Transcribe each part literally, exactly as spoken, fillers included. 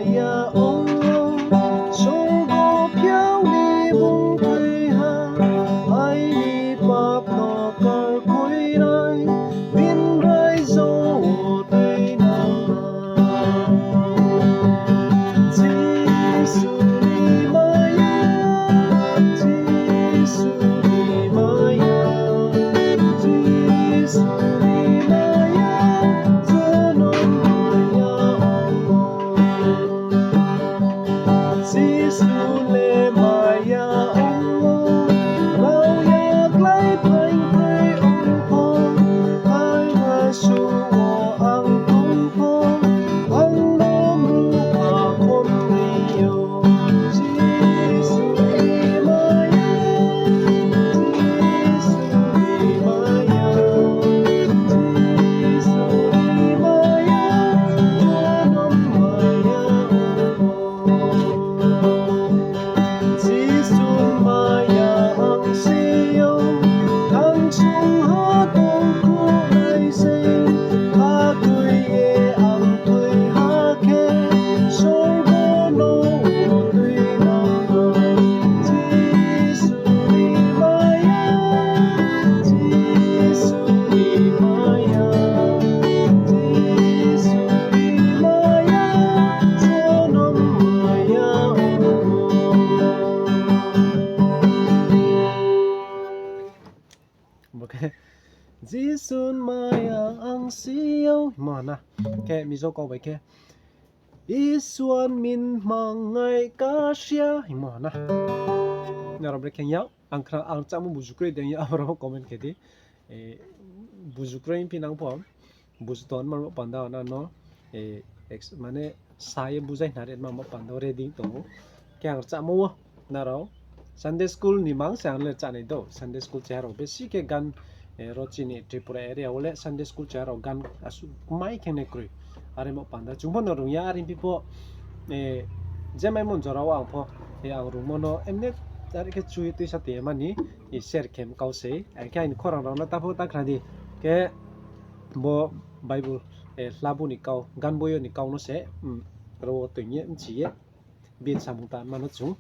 Ya ong, sorgo phiao ni bung thoi ha, aini pap no karkhui nai, bini raijo wo tuinang nai. Jisu ni maya, Jisu ni maya, Jisu ni maya, jonom maya ong. Jisu le maya ong, rao ya klái phaing kroi ong pho, ang ha su wo ang tong pho, ang no mruhpha khom ri ou. Jisu ni maya, Jisu ni maya, Jisu ni maya, jonom maya ong. Jisu maya ang si ou, thangsung ha tong khruhnai se, khatui ye ang thoi ha khe, sorgo no tuinang nai. Jisu ni maya, Jisu ni maya, Jisu ni maya, jonom maya ong. Bo khe Jisu ni maya ang si ou hingmo na. Khe Mizo kau bai khe, Isor min mangai kasia hingmo na. Nrao bre khe ya, ang khna, ang chámo buzu kroi de ya, abo rao comment khe di. Buzu kroi phi nang pho, buzu tongma panda nang no, mane sa ye buzai khna ri ma panda ready tong ou. Khe ang chámo wo, nrao Sunday school ni mang se ang le chánai do. Sunday school cheha rao besi khe gan, ro chini Tripura area wo le Sunday school cheha rao gan asuh kmai khe nai kroi. Are mo panda chung pho no rung ya, are phi pho, je maimo jora wo ang pho, ang rungmo no emne are khe chu ye tuisa tong ye mani, share khe kau sei. Akhe aini khorang rao no ta pho ta khna di. Khe bo Bible, hla bo ni kau, gan boi yo ni kau no se, ro wo toing ye bchi ye, bini samung tangma no chung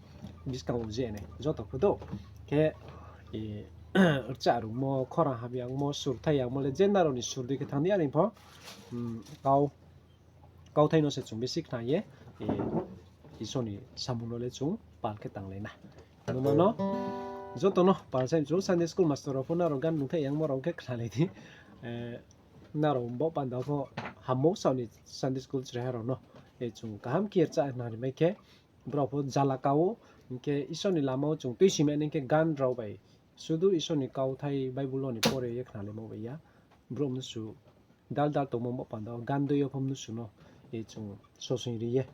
buskang wo je nai joto pho do. Khe, rcha rungmo, khorang hamyagmo, sur thaiyagmo le je nrao ni sur dei khe thanng di, are pho, kau, kauthai no se chung besi khna ye, Isor ni samung no le chung pal khe tanglai na. Numa no, joto no pal sai chung Sunday school master rao pho nrao gan nungthai yangmo rao khe khnalai di. Nrao bo panda pho hammo sao ni Sunday school chreha rao no, chung kaham khe rcha khna ri mai khe, brao pho jala ka ou, hing khe Isor ni lama wo chung tuisimai nai khe gan rao bai, sudu Isor ni kauthai Bible wo ni pore ye khnalaimo bai ya, brouh mnusu dal dal tongmo bo panda wo gan dei yo pho mnusu no, chung sosoing ri ye,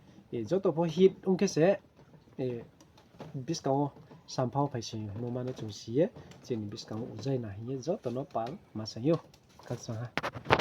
joto pho hit ong khe se, buskang wo sampha wo phaising mo ma no chung si ye, chini buskang wo uzai na hing ye joto no pal ma saing ou. Khakchang ha.